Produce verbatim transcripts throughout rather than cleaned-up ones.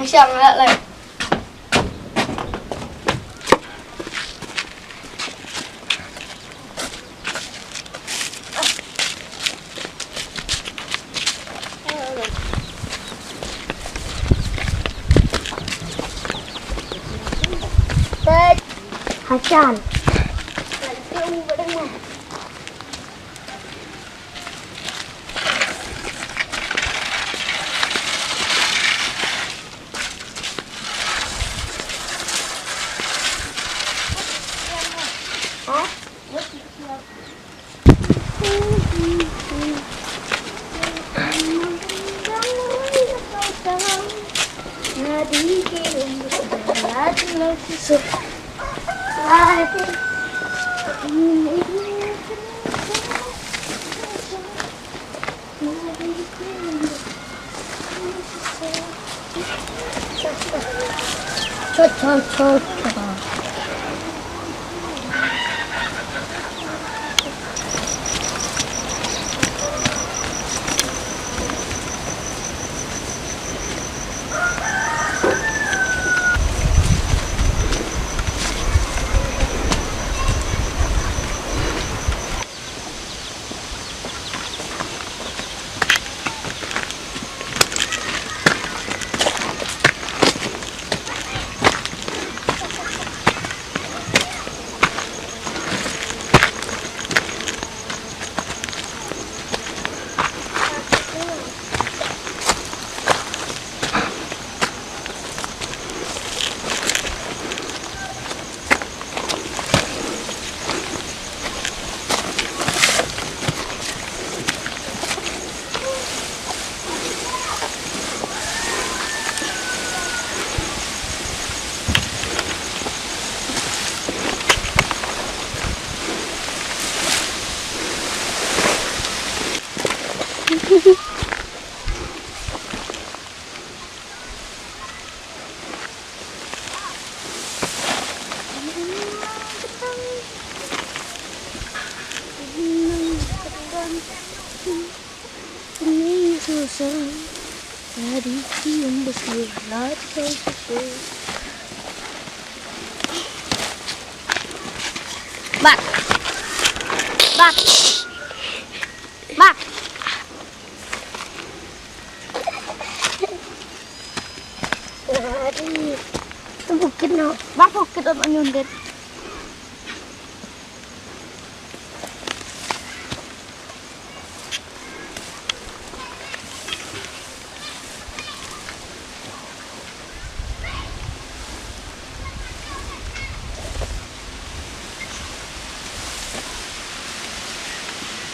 Shang la lai. Hasan. Bak. Bak. Bak. Bukit no. Bak bukit on onion dit.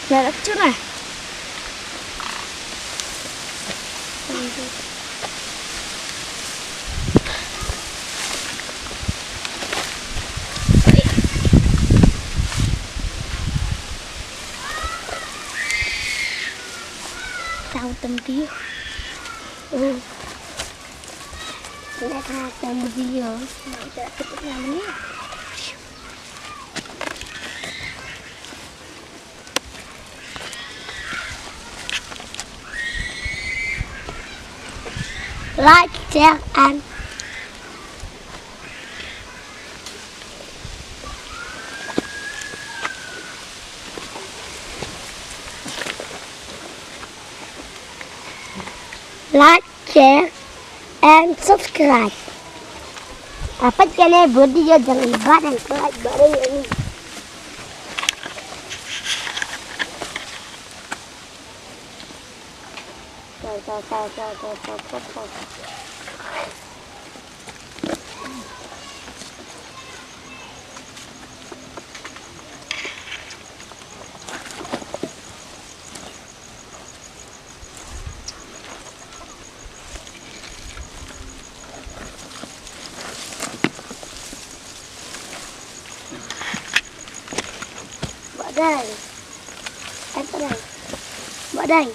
Dah dah tu nah. Tao tâm đi. Ừ. Nè tha tâm đi hả? Nè tha tâm đi hả? Like, share, and like, share, and subscribe. Dapat kane video jangan bareng like bareng ini. Chao, chao, chao. Ba dei. Em ba dei. Ba dei.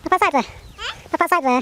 Papa side re. Papa side re.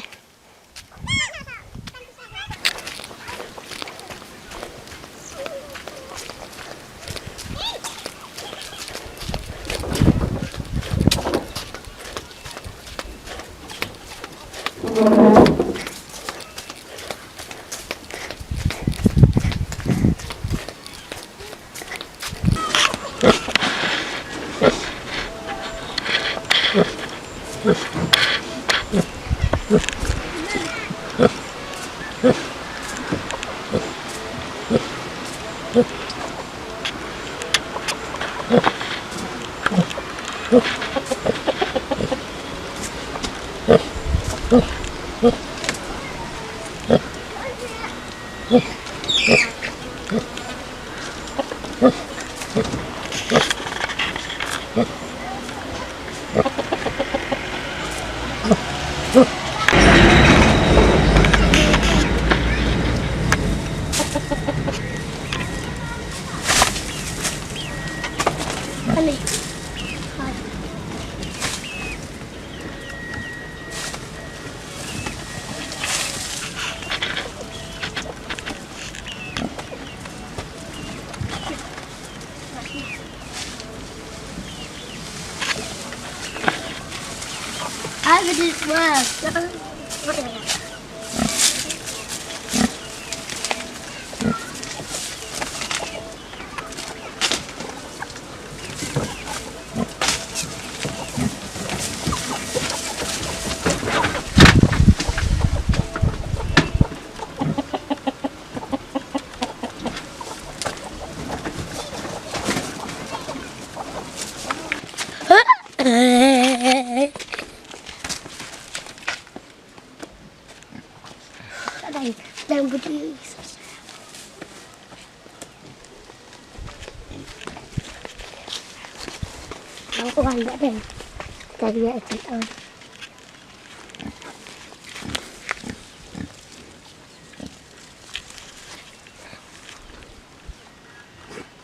I will do it well.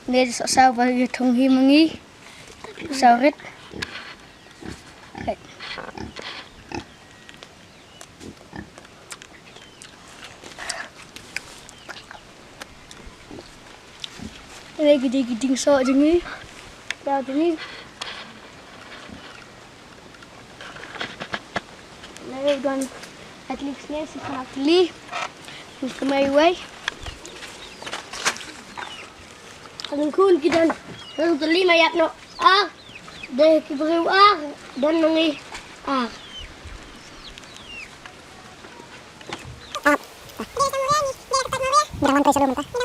Ngi sa saw ba ïa thong hi ma ngi. Saw rit. Ngi ki dei ki ding soh jong ngi. Saw jong ngi. Nai don at least ne si kena kli. Ni kemai wai. Kan kun ki don. Kan kli mayat no. Ah. Dei ki briew ar. Don ngi ar. Dei ka wan kai salo mynta.